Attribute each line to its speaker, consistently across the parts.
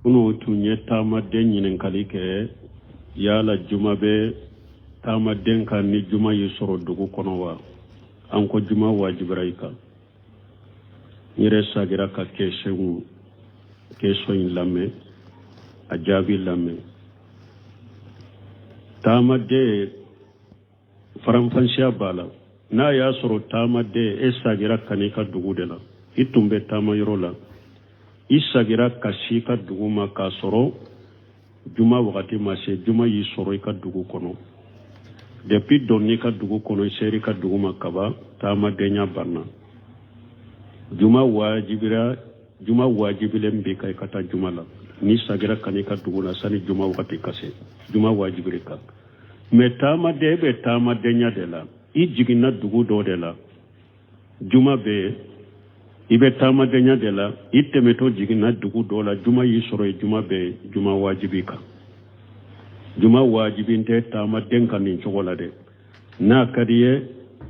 Speaker 1: Kunun tun ye taamaden ɲininkali kɛ yala juma bɛ taamaden kan ni juma y'i sɔrɔ dugu kɔnɔ wa? An ko juma wajibira i kan. N yɛrɛ sagira ka question in lamɛn, a jaabi lamɛn. Taamaden faranfasiya b'a la. N'a y'a sɔrɔ taamaden e sagira ka n'i ka dugu de la, i tun bɛ taama yɔrɔ la, i sagira ka s'i ka dugu ma k'a sɔrɔ juma wagati ma se, juma y'i sɔrɔ i ka dugu kɔnɔ. Depuis donn'i ka dugu kɔnɔ, i ser'i ka dugu ma kaban, taamadenya banna. Juma wajibira, juma wajibilen b'i kan i ka taa juma la. N'i sagira ka n'i ka dugu la sani juma wagati ka se, juma wajibir'i kan. Mais taamaden, e bɛ taamadenya de la, i jiginna dugu dɔ de la, juma bɛ yen, i bɛ taamadenya de la, i tɛmɛtɔ jiginna dugu dɔ la, juma y'i sɔrɔ yen, juma bɛ yen, juma wajibi kan. Juma wajibi tɛ taamaden kan nin cogo la dɛ. N'a ka di ye,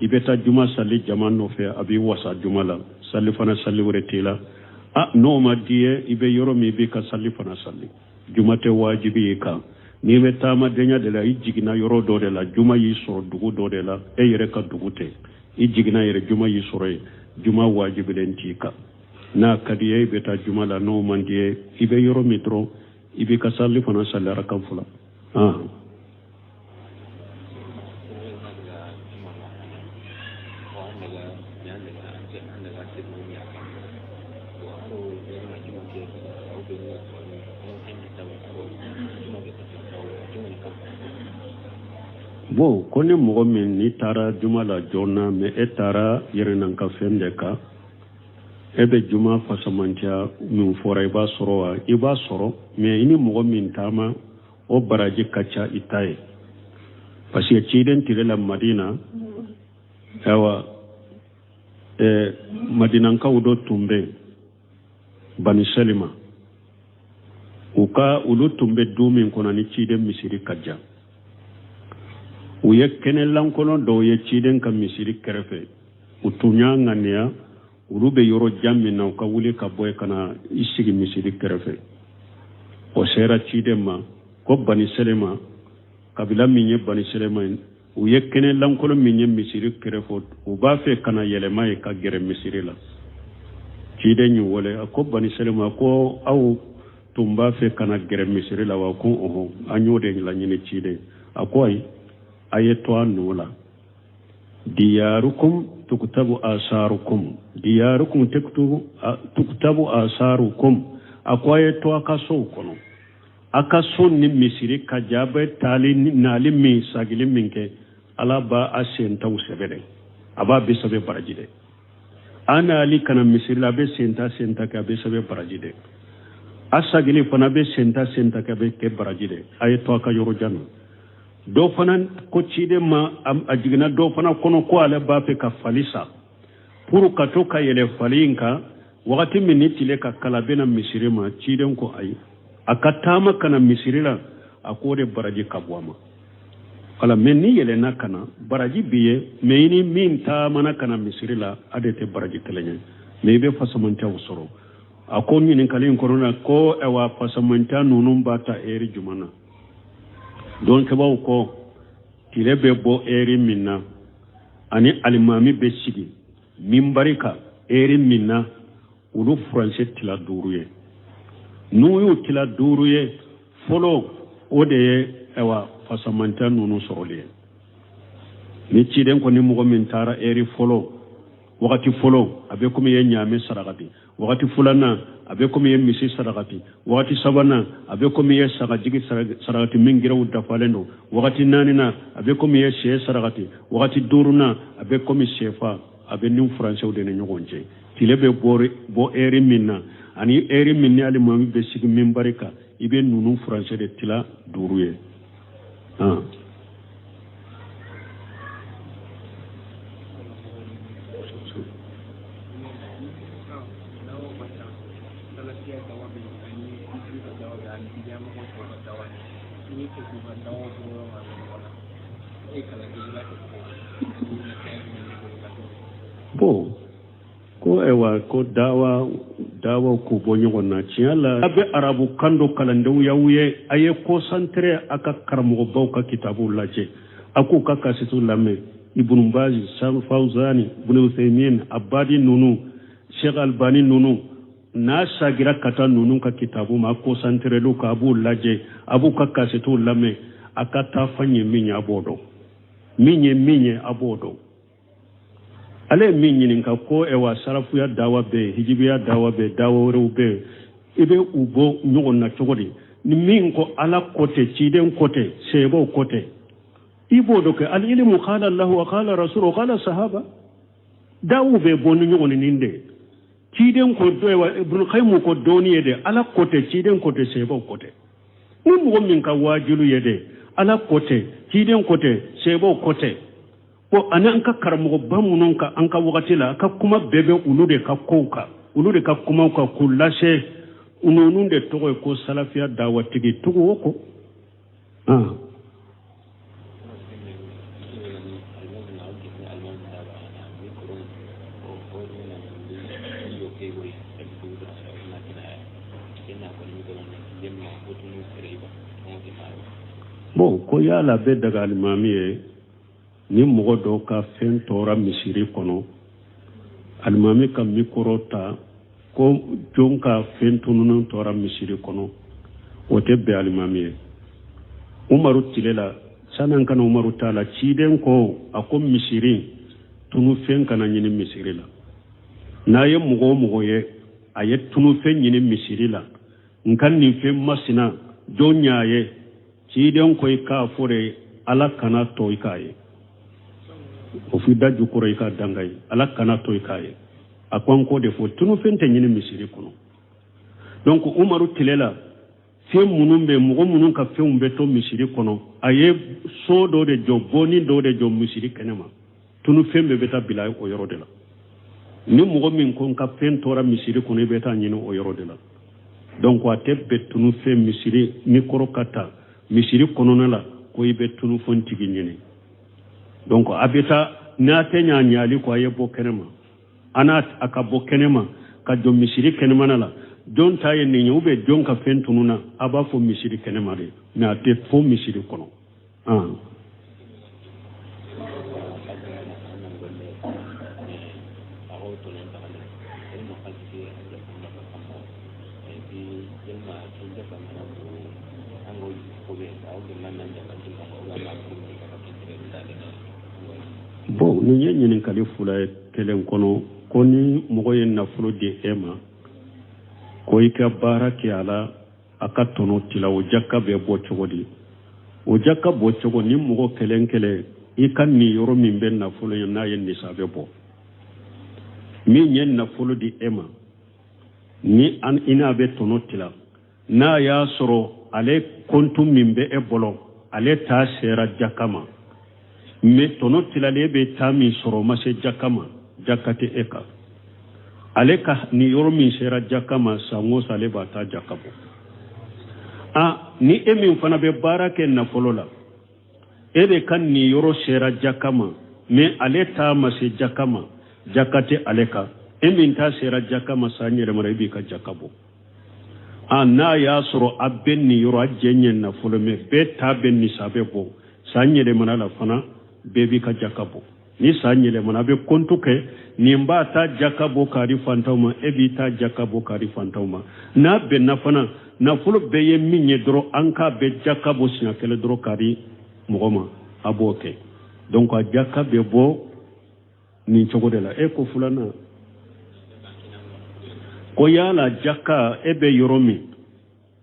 Speaker 1: i bɛ taa juma sali jama nɔfɛ, a b'i wasa juma la, salifana sali wɛrɛ t'i la. A n'o ma di ye, i bɛ yɔrɔ min, i b'i ka salifana sali. Juma tɛ wajibi y'i kan. N'i bɛ taamadenya de la, i jiginna yɔrɔ dɔ de la, juma y'i sɔrɔ dugu dɔ de la, e yɛrɛ ka dugu tɛ, i jiginna yɛrɛ, juma y'i sɔrɔ yen, juma wajibilen t'i kan. N'a ka di ye, i bɛ taa juma la, n'o man di ye, i bɛ yɔrɔ min dɔrɔn, i b'i ka salifana sali arakan fila. Bon, ko ni mɔgɔ min n'i taara juma la joona, mais e taara yɛrɛnanka fɛn de kan, e bɛ juma fasamantiya min fɔra, i b'a sɔrɔ wa? I b'a sɔrɔ, mais i ni mɔgɔ min taama, o baraji ka ca i ta ye. Parce que ciden tile la Madina, ayiwa, madinankaw dɔ tun bɛ yen, Bani Salima, u ka olu tun bɛ du min kɔnɔ ni ciden misiri ka jan, u ye kɛnɛ lankolon dɔw ye ciden ka misiri kɛrɛfɛ. U tun y'a ŋaniya, olu bɛ yɔrɔ jan min na, u ka wuli ka bɔ yen ka na i sigi misiri kɛrɛfɛ. O sera ciden ma ko Bani Salima, kabila min ye Bani Salima ye, u ye kɛnɛ lankolon min ye misiri kɛrɛfɛ, u b'a fɛ ka na yɛlɛma ye ka gɛrɛ misiri la. Ciden y'u wele, a ko Bani Salima, ko aw tun b'a fɛ ka na gɛrɛ misiri la wa? Ko ɔhɔn, an y'o de laɲini ciden. A ko ayi, a ye to a nɔ la. Diyarukum tuktabu asarukum, diyarukum tuktabu asarukum. A ko a ye to a ka sow kɔnɔ, a ka so ni misiri ka jan, a bɛ taali naali min sagili min kɛ, Ala b'a a sentaw sɛbɛ dɛ, a b'a bɛɛ sɛbɛ baraji dɛ. A naali ka na misiri la, a bɛ senta senta kɛ, a bɛ sɛbɛ baraji dɛ. A sagili fana bɛ senta senta kɛ, a bɛ kɛ baraji dɛ. A ye to a ka yɔrɔ jan na. Dɔ fana ko ciden ma, a jiginna dɔ fana kɔnɔ ko ale b'a fɛ ka fali san pour ka to ka yɛlɛ fali in kan wagati min ni tile ka kala, bɛ na misiri ma. Ciden ko ayi, a ka taama ka na misiri la, a k'o de baraji ka bɔ a ma. Wala, mais ni yɛlɛnna ka na, baraji b'i ye, mais i ni min taamana ka na misiri la, a de tɛ baraji kelen ye, mais i bɛ fasamantiyaw sɔrɔ. A ko ɲininkali in kɔnɔna ko ayiwa, fasamantiya ninnu b'a ta ɛri jumɛn na? Dɔnkɛbaw ko tile bɛ bɔ ɛri min na ani alimami bɛ sigi minbari kan ɛri min na, olu furancɛ tila 5 ye. N'u y'u tila 5 ye fɔlɔ, o de ye ayiwa fasamantiya ninnu sɔrɔli ye. Ni ciden ko ni mɔgɔ min taara ɛri fɔlɔ, wagati fɔlɔ, a bɛ komi i ye ɲaamɛ sarakati. Wagati filanan, a bɛ komi i ye misi sarakati. Wagati sabanan, a bɛ komi i ye sagajigi sarakati min gɛrɛw dafalen don. Wagati naaninan, a bɛ komi i ye sɛ sarakati. Wagati duurunan, a bɛ komi sɛfa. A bɛ nin furancɛw de ni ɲɔgɔn cɛ. Tile bɛ bɔ ɛri min na ani ɛri min ni alimami bɛ sigi minbari kan, i bɛ ninnu furancɛ de tila 5 ye. Bon, ko ayiwa ko dawa dawaw k'u bɔ ɲɔgɔn na tiɲɛ la a bɛ arabu kan dɔ kalandenw y'aw ye a ye concentré a ka karamɔgɔbaw ka kitabuw lajɛ a k'u ka kasɛtiw lamɛn ibunu bazi fawzani ibunu usaymin abadi ninnu sheikh albani ninnu n'a sagira ka taa ninnu ka kitabu ma a concentré lu kan a b'u lajɛ a b'u ka kasɛtiw lamɛn a ka taafan ye min ye a b'o dɔn min ye min ye a b'o dɔn ale ye min ɲininka ko ɛwa salafuya dawa bɛ yen hijibiya dawa bɛ yen dawa wɛrɛw bɛ yen i bɛ u bɔ ɲɔgɔn na cogo di ni min ko ala ko tɛ ciden ko tɛ sahabaw ko tɛ i b'o dɔn kɛ al-ilmu qala Allahu wa qala rasulu wa qala sahaba dawu bɛ bɔ ni ɲɔgɔn nin de ciden ko dɔ Ibn Qayyim ko dɔɔni ye de ala ko tɛ ciden ko tɛ sahabaw ko tɛ ni mɔgɔ min ka waajulu ye de ala ko tɛ ciden ko tɛ sahabaw ko tɛ ko ani an ka karamɔgɔba minnu ka an ka wagati la a ka kuma bɛɛ bɛ olu de ka kow kan olu de ka kumaw kan k'u lase ninnu de tɔgɔ ye ko salafiya dawatigi tugu o kɔ ah. Bon ko yala bɛ daga alimami ye ni mɔgɔ dɔ ka fɛn tora misiri kɔnɔ alimami ka mikoro ta ko jɔn ka fɛn tununnen tora misiri kɔnɔ o tɛ bɛn alimami ye umaru tile la san'an ka na umaru ta la ciden ko a ko misiri tunufɛn kana ɲini misiri la n'a ye mɔgɔ o mɔgɔ ye a ye tunufɛn ɲini misiri la n ka nin fɛn masina jɔn y'a ye ciden ko i k'a fɔ de ala kana to i k'a ye o f'i da jukɔrɔ i ka danga ye ala kana to i k'a ye a ko an k'o de fɔ tunufɛn tɛ ɲini misiri kɔnɔ donc umaru tile la fɛn minnu bɛ mɔgɔ minnu ka fɛnw bɛ to misiri kɔnɔ a ye so dɔ de jɔ bɔni dɔ de jɔ misiri kɛnɛma tunufɛn bɛɛ bɛ taa bila o yɔrɔ de la ni mɔgɔ min ko n ka fɛn tora misiri kɔnɔ i bɛ taa ɲini o yɔrɔ de la donc a tɛ bɛn tunufɛn misiri mikoro ka ta misiri kɔnɔna la ko i bɛ tunufɛn tigi ɲini donc a bɛ taa n'a tɛ ɲa ɲali kɔ a ye bɔ kɛnɛma a n'a a ka bɔ kɛnɛma ka jɔ misiri kɛnɛmana la jɔn ta ye nin ye ou bien jɔn ka fɛn tununa a b'a fɔ misiri kɛnɛma de mais a tɛ fɔ misiri kɔnɔ ah. Bon nin ye ɲininkali fila ye kelen kɔnɔ ko ni mɔgɔ ye nafolo di e ma ko i ka baara kɛ a la a ka tɔnɔ tila o jaka bɛ bɔ cogo di o jaka bɔ cogo ni mɔgɔ kelen kelen i ka niyɔrɔ min bɛ nafolo ye n'a ye nisabu bɔ min ye nafolo di e ma ni i n'a bɛ tɔnɔ tila n'a y'a sɔrɔ ale kɔntu min bɛ e bolo ale ta sera jaka ma mais tɔnɔ tilalen bɛ ta min sɔrɔ o ma se jaka ma jaka tɛ e kan ale ka niyɔrɔ min sera jaka ma san o san ale b'a ta jaka bɔ a ni e min fana bɛ baara kɛ nafolo la e de ka niyɔrɔ sera jaka ma mais ale ta ma se jaka ma jaka tɛ ale kan e min ta sera jaka ma san yɛlɛmara i b'i ka jaka bɔ a n'a y'a sɔrɔ a bɛɛ niyɔrɔ a jɛ ɲɛ nafolo mais bɛɛ ta bɛ nisabu bɔ san yɛlɛmana la fana bɛɛ b'i ka jaka bɔ ni san yɛlɛmana a bɛ kɔntu kɛ nin b'a ta jaka bɔ k'a di fantanw ma e b'i ta jaka bɔ k'a di fantanw ma n'a bɛnna fana nafolo bɛɛ ye min ye dɔrɔn an k'a bɛɛ jaka bɔ siɲɛ kelen dɔrɔn k'a di mɔgɔ ma a b'o kɛ donc a jaka bɛ bɔ nin cogo de la e ko filanan ko yala jaka e bɛ yɔrɔ min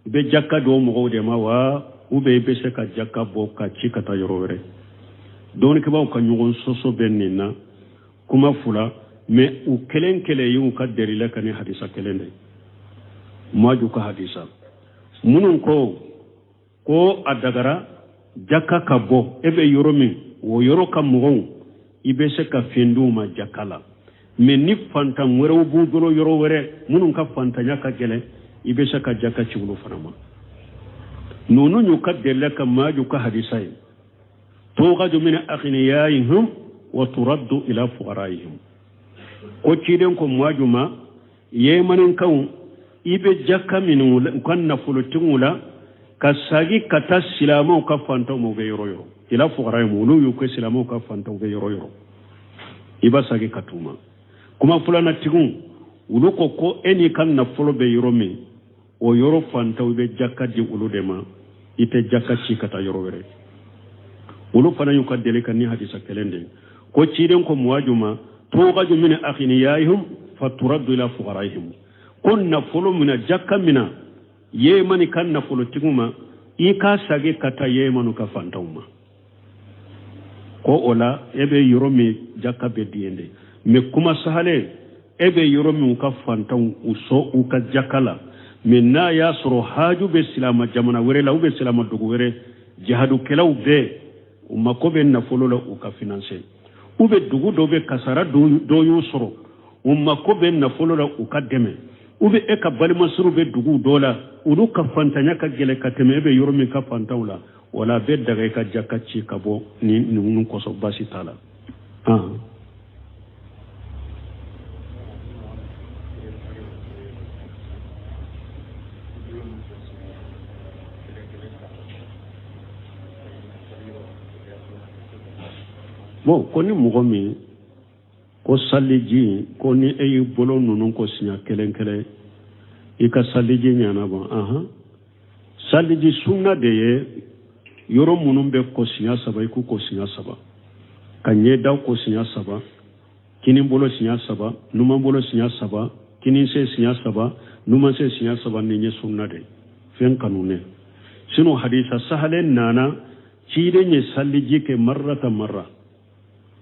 Speaker 1: i bɛ jaka di o mɔgɔw de ma wa ou bien i bɛ se ka jaka bɔ ka ci ka taa yɔrɔ wɛrɛ dɔnnikɛbaaw ka ɲɔgɔn sɔsɔ bɛ nin na kuma fila mais u kelen kelen y'u ka dalila kɛ ni hadisa kelen de ye maju ka hadisa minnu ko ko a dagara jaka ka bɔ e bɛ yɔrɔ min o yɔrɔ ka mɔgɔw i bɛ se ka fɛn d'u ma jaka la mais ni fantan wɛrɛw b'u bolo yɔrɔ wɛrɛ minnu ka fantanya ka gɛlɛn i bɛ se ka jaka ci olu fana ma ninnu y'u ka dalila kɛ maju ka hadisa ye tukhadu min aghniyaihim wa turaddu ila fuqaraihim Ko ciden ko Muwaju ma, Yemaninkaw, i bɛ jaka minɛ u ka nafolotigiw la ka sagi ka taa silamɛw ka fantanw ma, u bɛ yɔrɔ yɔrɔ. Ila fuqaraihim, olu y'u kɛ silamɛw ka fantanw bɛ yɔrɔ yɔrɔ, i b'a sagi ka t'u ma. Kuma filanatigiw, olu ko ko e n'i ka nafolo bɛ yɔrɔ min, o yɔrɔ fantanw, i bɛ jaka di olu de ma, i tɛ jaka ci ka taa yɔrɔ wɛrɛ. Olu fana y'u ka deli ka ni hadisa kelen de ye. Ko ciden ko Muwaju ma, tughaju min aghniyaihim faturaddu ila fuqaraihim. Ko nafolo mina, jaka mina Yemani ka nafolotigiw ma, i k'a sagi ka taa Yemanu ka fantanw ma. Ko o la e bɛ yɔrɔ min, jaka bɛ di yen de. Mais kuma sahalen, e bɛ yɔrɔ min, u ka fantanw u sɔn u ka jaka la. Mais n'a y'a sɔrɔ haju bɛ silama jamana wɛrɛ la, u bɛ silama dugu wɛrɛ, jihadukɛlaw bɛɛ u mako bɛ nafolo la u ka financer, u bɛ dugu dɔ bɛ kasara dɔ y'u sɔrɔ, u mako bɛ nafolo la u ka dɛmɛ, u bɛ e ka balimasiriw bɛ dugu dɔ la, olu ka fantanya ka gɛlɛn ka tɛmɛ e bɛ yɔrɔ min ka fantanw la, wala a bɛ daga i ka jaka ci ka bɔ ni ninnu kosɔn, baasi t'a la. Bon, ko ni mɔgɔ min ko saliji, ko ni e y'i bolo ninnu ko siɲɛ kelen kelen, i ka saliji ɲana. Bɔn, ahan, saliji sunna de ye yɔrɔ minnu bɛ ko siɲɛ saba, i k'u ko siɲɛ saba, ka ɲɛda ko siɲɛ saba, kinin bolo siɲɛ saba, numan bolo siɲɛ saba, kinin sen siɲɛ saba, numan sen siɲɛ saba. Nin ye sunna de ye, fɛn kanunen. Sinon hadisa sahalen nana, ciden ye saliji kɛ marrata marra,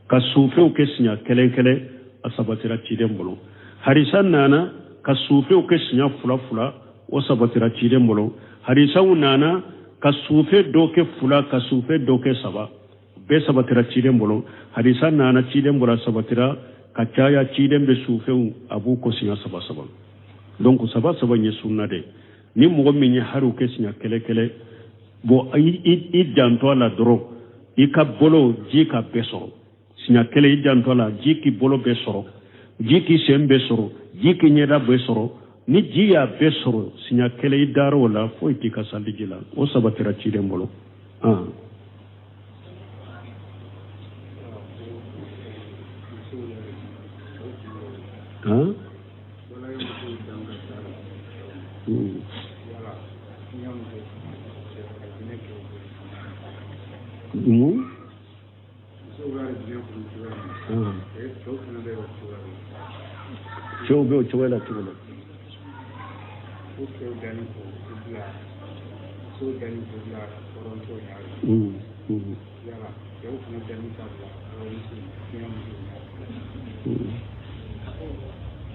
Speaker 1: ka sufɛw kɛ siɲɛ kelen kelen, a sabatira ciden bolo. Hadisa nana ka sufɛw kɛ siɲɛ fila fila, o sabatira ciden bolo. Hadisaw nana ka sufɛ dɔ kɛ fila, ka sufɛ dɔ kɛ saba, bɛɛ sabatira ciden bolo. Hadisa nana ciden bolo, a sabatira ka caya, ciden bɛ sufɛw a b'u ko siɲɛ saba saba. Donc saba saba ye sunna de. Ni mɔgɔ min ye hariw kɛ siɲɛ kelen kelen, bon, i janto a la dɔrɔn, i ka bolo ji ka bɛɛ sɔrɔ siɲɛ kelen. I janto a la, ji k'i bolo bɛɛ sɔrɔ, ji k'i sen bɛɛ sɔrɔ, ji k'i ɲɛda bɛɛ sɔrɔ. Ni ji y'a bɛɛ sɔrɔ siɲɛ kelen, i dara o la, foyi t'i ka saliji la, o sabatira ciden bolo. Han? Mun? Cɛw bɛ o cogoya la cogo la.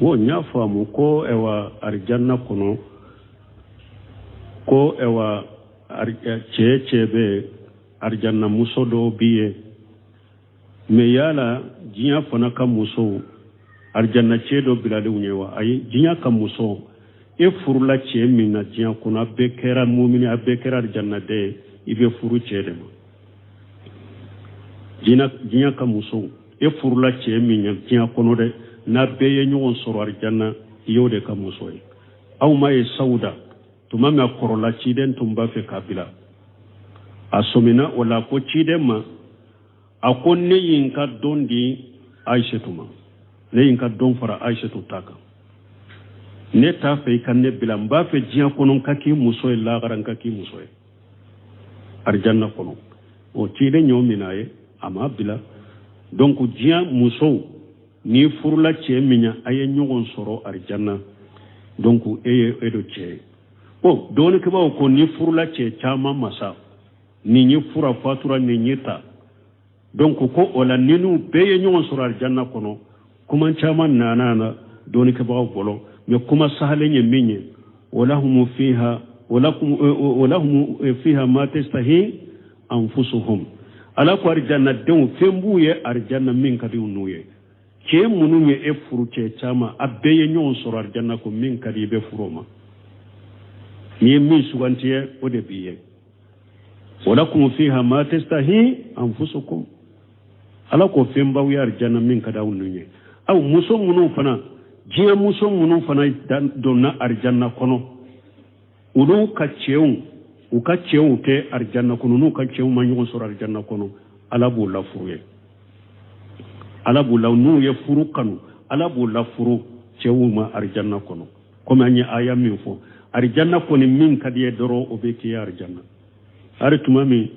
Speaker 1: Bon, n y'a faamu ko ɛwa arijanna kɔnɔ, ko ɛwa cɛ bɛ arijanna, muso dɔw bi ye. Mais yala diɲɛ fana ka musow, arijanna cɛ dɔ bilalenw ye wa? Ayi, diɲɛ ka muso, e furula cɛ min na diɲɛ kɔnɔ, a bɛɛ kɛra mumini, a bɛɛ kɛra arijanna den ye, i bɛ furu cɛ de ma. Diɲɛ ka musow, e furula cɛ min ye diɲɛ kɔnɔ dɛ, n'a bɛɛ ye ɲɔgɔn sɔrɔ arijanna, i y'o de ka muso ye. Aw ma ye Sawuda, tuma min a kɔrɔla, ciden tun b'a fɛ k'a bila, a sɔmina o la, ko ciden ma, a ko ne ye n ka don di Ayisetu ma, ne ye n ka don fara Ayisetu ta kan, ne t'a fɛ i ka ne bila, n b'a fɛ diɲɛ kɔnɔ n ka k'i muso ye, lahara n ka k'i muso ye arijanna kɔnɔ. O ciden y'o minɛ a ye, a m'a bila. Donc diɲɛ musow, n'i furula cɛ min ye, a ye ɲɔgɔn sɔrɔ arijanna, donc e ye e do cɛ ye. Bon, dɔɔnikɛbaaw ko n'i furula cɛ caman ma sa, nin ye fura fatura, nin ye ta, donc ko o la ni n'u bɛɛ ye ɲɔgɔn sɔrɔ arijanna kɔnɔ. Kuma caman nana na dɔɔnikɛbagaw bolo, mais kuma sahalen ye min ye, walahumu fiha walahumu fiha ma tastahi anfusuhum. Ala ko arijanna denw, fɛn b'u ye arijanna min ka di n'u ye. Cɛ minnu ye e furu cɛ caman, a bɛɛ ye ɲɔgɔn sɔrɔ arijanna ko min ka di, i bɛ furu o ma. N'i ye min suganti ye, o de b'i ye. Walakum fiha ma tastahi anfusukum. Ala ko fɛn b'aw ye arijanna min ka di aw ninnu ye. Aw muso minnu fana, diɲɛ muso minnu fana donna arijanna kɔnɔ, olu ka cɛw, u ka cɛw tɛ arijanna kɔnɔ, n'u ka cɛw ma ɲɔgɔn sɔrɔ arijanna kɔnɔ, Ala b'u lafuru ye. Ala b'u la, n'u ye furu kanu, Ala b'u lafuru cɛw ma arijanna kɔnɔ. Komi an ye aya min fɔ, arijanna kɔni min ka di ye dɔrɔn, o bɛ k'i ye arijanna. Hari tuma min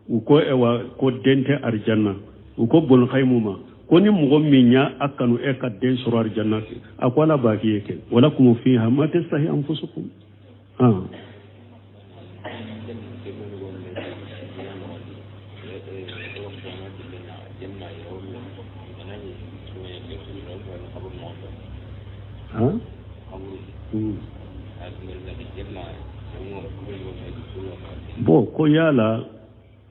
Speaker 1: u ko ɛwa ko den tɛ arijanna, u ko Bɔnkayimu ma ko ni mɔgɔ min y'a a kanu e ka den sɔrɔ arijanna, a ko Ala b'a k'i ye kɛ walakum fiha ma tastahi anfusukum. Ah. Hein? Bon, ko yala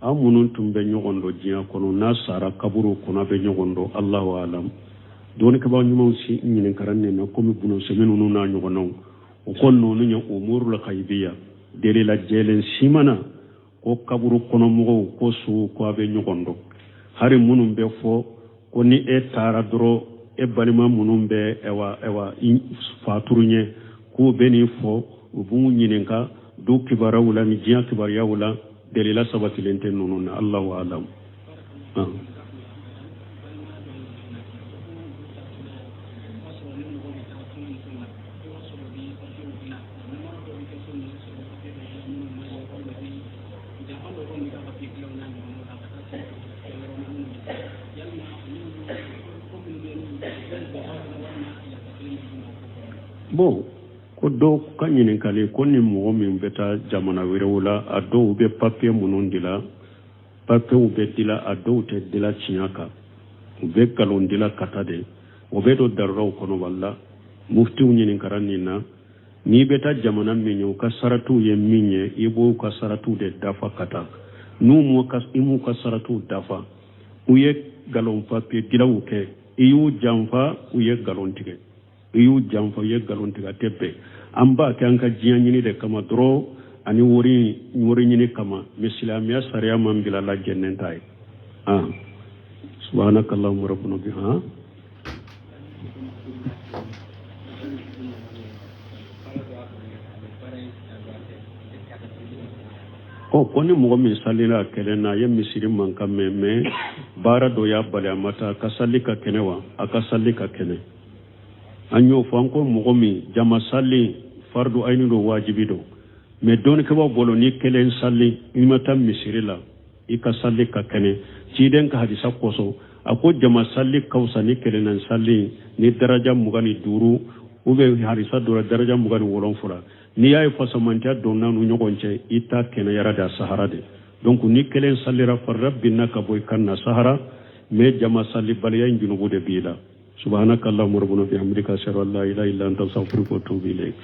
Speaker 1: an minnu tun bɛ ɲɔgɔn dɔn diɲɛ kɔnɔ, n'a sara kaburu kɔnɔ, bɛ ɲɔgɔn dɔn, Allahu alam. Dɔnnikɛbaa ɲumanw si ɲininkara nin na, komi bunusɛmi ninnu n'a ɲɔgɔnnaw, o ko ninnu ye umurul ghaibiya, delila jɛlen si ma na ko kaburu kɔnɔmɔgɔw ko su ko a bɛ ɲɔgɔn dɔn. Hari minnu bɛ fɔ ko ni e taara dɔrɔn, e balima minnu bɛ ɛwa ɛwa faturu ɲɛ, k'u bɛ nin fɔ, u b'u ɲininka du kibaruyaw la ni diɲɛ kibaruyaw la, delila sabatilen tɛ ninnu na. Allahu alam. Bon, ko dɔw ka ɲininkali ko ni mɔgɔ min bɛ taa jamana wɛrɛw la, a dɔw bɛ papiye minnu dila, papiyew bɛ dila, a dɔw tɛ dila tiɲɛ kan, u bɛ nkalon dila ka taa de, o bɛ don daruraw kɔnɔ. Wala muftiw ɲininkara nin na. N'i bɛ taa jamana min ye, u ka saratiw ye min ye, i b'u ka saratiw de dafa ka taa. N'u m'u ka, i m'u ka saratiw dafa, u ye nkalon papiye dilaw kɛ, i y'u janfa, u ye nkalon tigɛ, i y'u janfa, u ye nkalon tigɛ, a tɛ bɛn. An b'a kɛ an ka diɲɛ ɲini de kama dɔrɔn ani wari ɲini kama, mais silamɛya sariya man bila la jɛnnen t'a ye. Ah, subhanaka allahumma rabbana biha. Ɔ, ko ni mɔgɔ min salila a kelen na, a ye misiri mankan mɛn, mais baara dɔ y'a bali, a ma taa, a ka sali ka kɛnɛ wa? A ka sali ka kɛnɛ. An y'o fɔ, an ko mɔgɔ min jama sali fardu ayini don, wajibi don, mais dɔnnikɛbaaw bolo, ni kelen sali, i ma taa misiri la, i ka sali ka kɛnɛ. Ciden ka hadisa kosɔn, a ko jama sali ka fisa ni kelenna sali ni daraja 25, ou bien hadisa dɔ la daraja 27. N'i y'a ye fasamantiya donna n'u ɲɔgɔn cɛ, i ta kɛnɛyara de, a sahara de. Donc ni kelen salira, farida binna ka bɔ i kan na, sahara, mais jama salibaliya in junubu de b'i la. Subhanaka allahumma rabbana bihamdika, ashhadu an la ilaha illa anta, astaghfiruka wa atubu ilayk.